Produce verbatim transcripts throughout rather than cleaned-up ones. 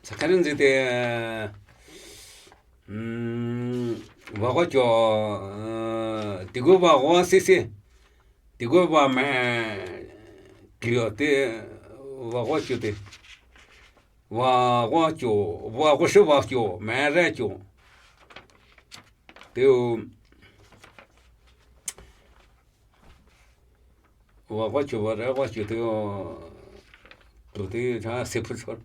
Sakhari nze te, mm, wa gwa kyo, eh, tigu wa gwa sisi. Tigu wa me, kyo te, wa gwa kyo te. Wa gwa kyo, wa gwa shi wa kyo, me re kyo. Te o, wa gwa kyo, wa re gwa kyo te o, tu te cha se phu chor.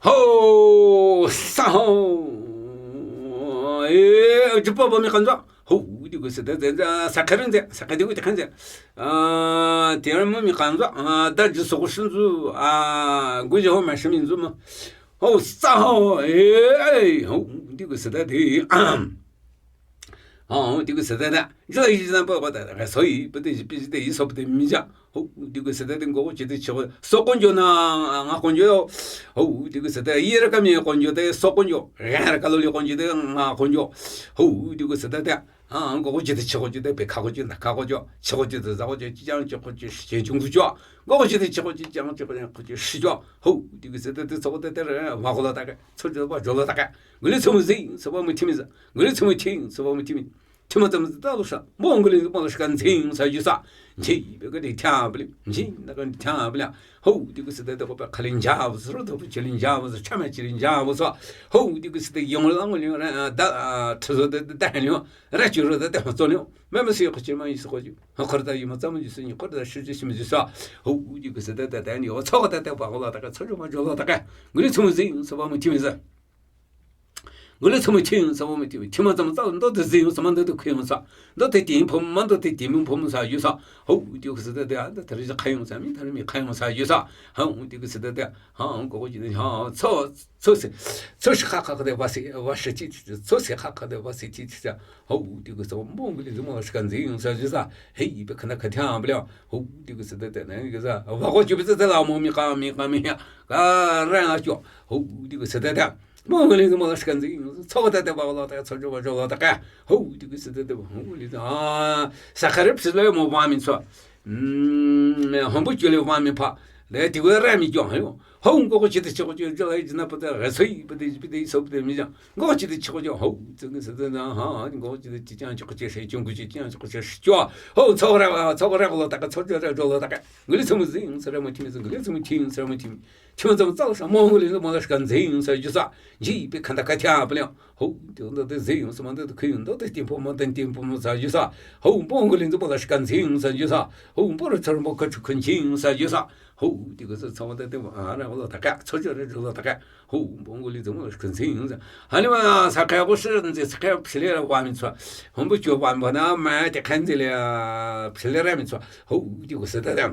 Ho, sa ho. Eh, jipa ba mi kanza. Ho, di ko se da, da, da, sa karen de, sa karen de ko te kan de. Ah, te mo mi kanza. Ah, da ji so ko shin zu. Ah, gu ji ho ma shi min zu ma. Ho, sa ho. Eh, ho, di ko se da de. Ah, di ko se da da. Ji la yi ji na pa pa da. Ga so yi, pa de ji pi ji de yi so pa de mi ja. Ho, di ko se da de ngo ko ji de chi ko. So ko jo na, nga ko jo. Ho, di ko se da yi ra ka mi ko jo de so ko jo. Ga ra ka lo li ko jo de nga ko jo. Ho, di ko se da da. Ah, ngo ko ji de chi ko ji de pe ka ko ji na ka ko jo. Chi ko ji de za ko ji, ji jang chi ko ji, shi jung ko jo. Ngo ko ji de chi ko ji, jang chi ko ji, ko ji shi jo. Ho, di ko se da de so ko de de wa ko la da ka. So jo wa jo la da ka. Nguli so mo zi, so wa mo ti mi za. Nguli so mo ti, so wa mo ti mi. Tima tsam tsa lo sha, mo nguli mo lo shkan zing sa ju sa. Nji, be ka di tia bli, nji, na ka di tia bli. Ho, di ku sida de ko pa khalin ja bu su, ro do bu chilin ja bu su, chama chilin ja bu su. Ho, di ku sida yong la nguli ra, da, tsu de, da ni. Ra chu ro de, da so ni. Me me si ko chi ma yi su ko ju. Ha khor da yi ma tsam ju su ni, khor da shi ji shi mi ju sa. Ho, di ku sida de, da ni, o tso de, de ba ko la da ka, tso ju ma ju la da ka. Nguli tsum zing, so ba mo ti mi za. Nguli tsum ting, so mo ti mi. Tima tsam tsa, ndo de zing, so ma ndo de kuyong sa. Ndo de ting pom, ma ndo de ting pom sa ju sa. Ho, di ku sida de, da ta ri kayong sa, mi ta ri mi kayong sa ju sa. Ha, di ku sida de. Ha, ko ko ji de, ha, tso, tso se, tso shi kha kha de, wa se, wa shi ti, tso se kha kha de, wa se ti, ti sa. Ho, di ku sa, mo nguli mo shkan zing sa ju sa. Hei, be kana ka tiang bli. Ho, di ku sida de, na ni ka sa. Wa ko ju be sa la mo mi ka, mi ka mi ya. Ka ra na jo. Ho, di ku sida de. Mo nguli mo la shkan zing, tso ka ta ta ba la ta, tso jo ba jo la ta ka. Ho, di ku sida de, ho, li ta. Ah, sa kharip si le mo wa mi tso. Mm, hom bu ju le wa mi pa. Le di ku ra mi jo, ho. Ho, ngo ko chi de chi ko chi, jo la ji na pa ta, ga sui, pa de, pa de, so pa de mi ja. Ngo ko chi de chi ko jo, ho, zeng sida na, ha, ngo ko chi de chi chang chi ko chi, shi chung ko chi chang chi ko chi, shi jo. Ho, tso ra, tso ra la ta ka, tso jo ra jo la ta ka. Nguli tsum zing, sa ra mo ti mi zing, nguli tsum ting, sa ra mo ti mi. Tima tsam tsa lo sha, mo nguli mo la shkan zing sa ju sa. Ji pe kanda ka tia bli. Ho, di ndo de zing, so ma ndo de kuyong, ndo de ting pom, ma de ting pom sa ju sa. Ho, mo nguli mo la shkan zing sa ju sa. Ho, mo ro tsar mo ka chu kun zing sa ju sa. Ho, di ku sa tso de de, a, ra lo ta ka, tso jo re lo ta ka. Ho, mo nguli mo la shkan zing sa. Ha ni ma sa ka ko shi nze, sa ka phi le ra wa mi tso. Hom bu ju wa mi na, ma de kan ze le, phi le ra mi tso. Ho, di ku sa de de.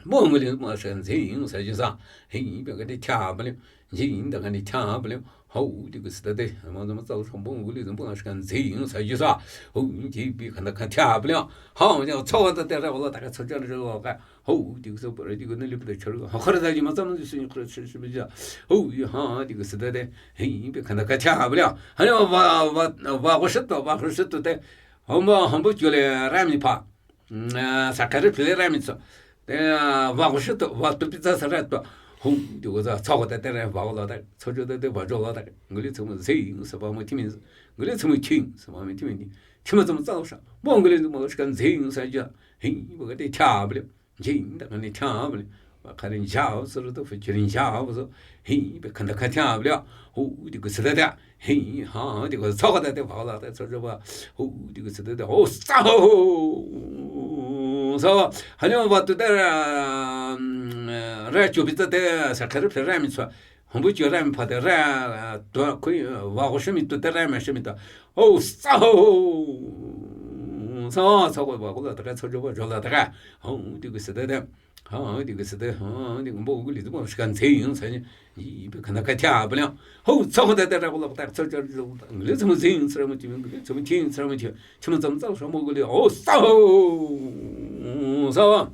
Mo nguli mo shkan zing sa ju sa. Hei, be ka de tia bli. Ji da ka ni tia bli. Ho, di ku sida de. Mo mo tsa lo sha mo nguli mo shkan zing sa ju sa. Ho, ji bi ka na ka tia bli. Ha, mo tso da de ra la ta ka tso ja la ka. Ho, di ku sa pa di ku na li pa de cha. Ha, khar da ji ma tsa mo ji sin khar shi shi ja. Ho, ha, di ku sida de. Hei, bi ka na ka tia bli. Ha, wa, wa, wa ko shi to, wa ko shi to de. Hom bu, hom bu ju le ra mi pa. Mm, ah, sa kharip le ra mi tso. Te, ah, wa ko shi to, wa tu pi tsa sa ra to. Hum, di ko za, tso ko ta te ra, wa ko la ta, tso jo ta te, wa jo la ta. Nguli tsum zing, so ba mo ti mi. Nguli tsum ting, so ba mo ti mi. Tima tsam tsa lo sha. Mo nguli mo lo shkan zing sa ja. Hei, bo ka te tia bli. Jing da ka ni tia bli. Wa ka rin ja so ro to, fu chi rin ja so. Hei, be kanda ka tia bli. Ho, di ku sida de. Hei, ha, di ku tso ka de, de, wa la de, tso jo wa. Ho, di ku sida de. Ho, sa ho. Sa, ha ni wa tu de, ra, chu bi de, sa kharip ra mi tso. Hom bu ju ra mi pa de, ra, tu, ku, wa ko shi mi tu de, ra mi shi mi de. Ho, sa ho. Sa, sa ko wa ko la de, tso jo wa jo la de. Ho, di ku sida de. Ha, di ku sida, ha, di ku mo nguli mo shkan zing sa ni. Ji bi ka na ka tia bli. Ho, tso ko ta te ra ko la ta, tso ja jo. Nguli tsum zing, sa ra mo ti mi, nguli tsum ting, sa ra mo ti mi. Tima tsam tsa lo sha mo nguli. Ho, sa ho. Sa.